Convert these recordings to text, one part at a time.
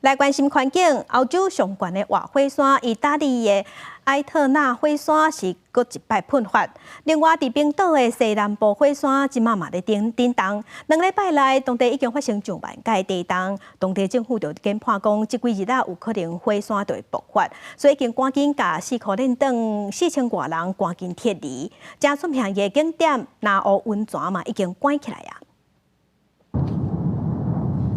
來關心環境，歐洲上懸的活火山，意大利的埃特納火山是閣一擺噴發。另外，佇冰島的西南部火山，這馬嘛咧震震動。2禮拜內，當地已經發生上萬個地動，當地政府就研判講，這幾日啊有可能火山就會爆發，所以已經趕緊共四箍輪等4000外人趕緊撤離。誠出名的景點南湖溫泉嘛已經關起來啊。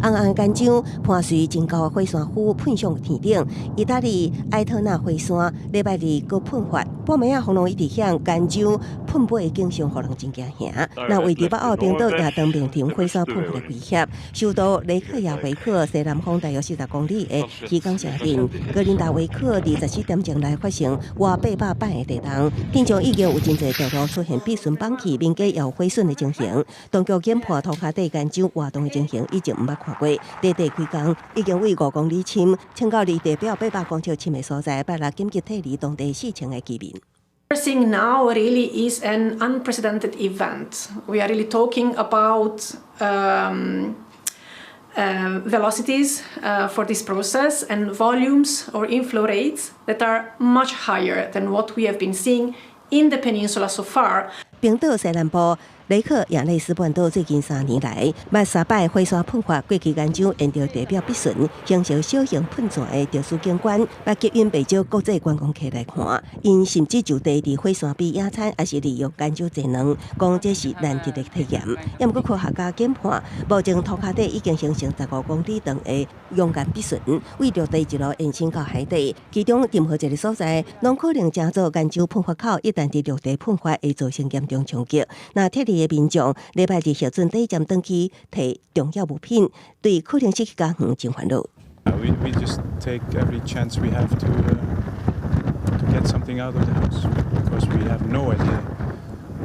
紅紅岩漿伴隨真高的火山灰噴上天頂，意大利埃特納火山禮拜二閣噴發，半暝仔風浪一直響，岩漿噴飛的景象，予人真驚嚇。那位佇北歐冰島也當面臨火山噴發的威脅，首都雷克雅維克西南方大約40公里的漁港城鎮格林達維克，24點鐘內發生外800擺的地動，天上已經有真濟道路出現被損崩去、民家也有毀損的情形。當局研判塗跤底岩漿活動的情形以前毋捌看過，短短幾工已經對5公里深，穿到離地表800公尺深的所在，拜六緊急撤離當地4000個居民。 We're seeing now really is an unprecedented event. We are really talking about velocities for this process and volumes or inflow rates that are much higher than what we have been seeing in the peninsula so far. 冰島西南部雷克雅內斯半島最近3年來，捌三擺火山噴發，過去岩漿沿著地表逼順，形成小型噴泉的特殊景觀，捌吸引袂少國際觀光客來看。𪜶甚至就地佇火山邊野餐，抑是利用岩漿煎卵，講這是難得的體驗。猶毋過科學家研判，目前塗跤底已經形成15公里長的熔岩壁唇，對陸地一路延伸到海底，其中任何一个所在，攏可能成做岩漿噴發口，一旦佇陸地噴發，會造成嚴重衝擊。那撤離的民眾禮拜日核准短暫轉去提重要物品，對可能失去家園真煩惱。 We just take every chance we have to get something out of the house because we have no idea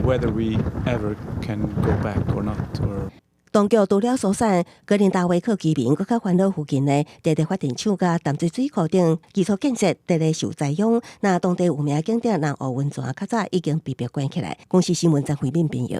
whether we ever can go back or not. Or 當局除了疏散格林達維克居民，閣較煩惱附近的電力發電廠佮淡水水庫等基礎建設佇咧受災殃。那當地有名景點南湖溫泉較早已經被迫關起來。公視新聞張惠敏編譯。